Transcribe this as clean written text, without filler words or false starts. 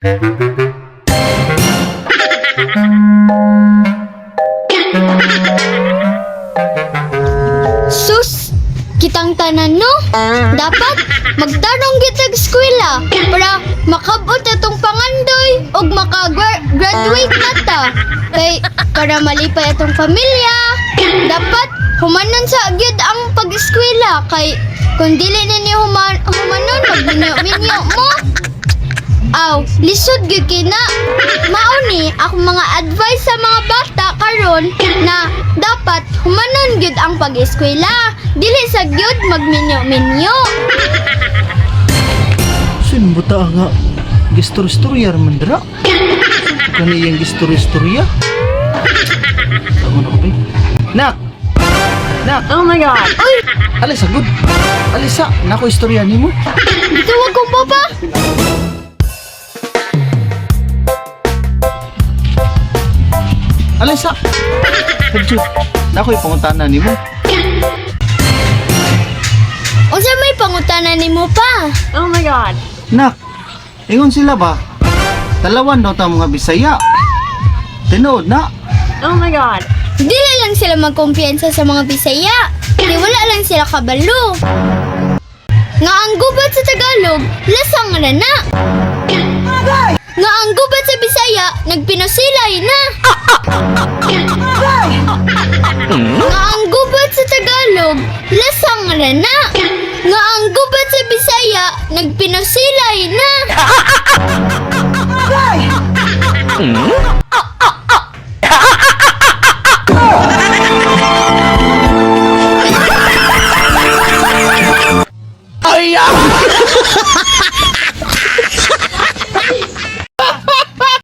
Sus, kitang tanan, no? Dapat magtarong gyud tag eskwela para makabot atong pangandoy ug maka-graduate na ta. Kay para malipay atong pamilya, dapat humanon sa gyud ang pag-eskwela kay kung dili ninyo humanon, magminyo-minyo mo. Aw, lisod gyud kina. Mao ni akong mga advice sa mga bata karon na dapat humanon gyud ang pag-eskwela. Dili sa gyud magminyo-minyo. Sin buta nga gistorya man dira. Kani yang gistorya. Tama na ko ba? Nak. Nak. Oh my God. Uy, Alis sa good. Alisa, nako istorya nimo. Gitawag kong papa. Alisa. Kadyo. Nako ipangutana nimo. Unsa may pangutana nimo pa? Oh my God. Nak. Ingon sila ba? Talawan daw ta mga Bisaya. Tinuod na. Oh my God. Dili lang sila magkumpiyansa sa mga Bisaya. Kay wala lang sila kabalo. Nga ang gubat sa Tagalog, lasang na na. Nga ang gubat sa Bisaya, nagpinosilay na. Nga ang gubat sa Tagalog, lasang na na. Nga ang gubat sa Bisaya, nagpinosilay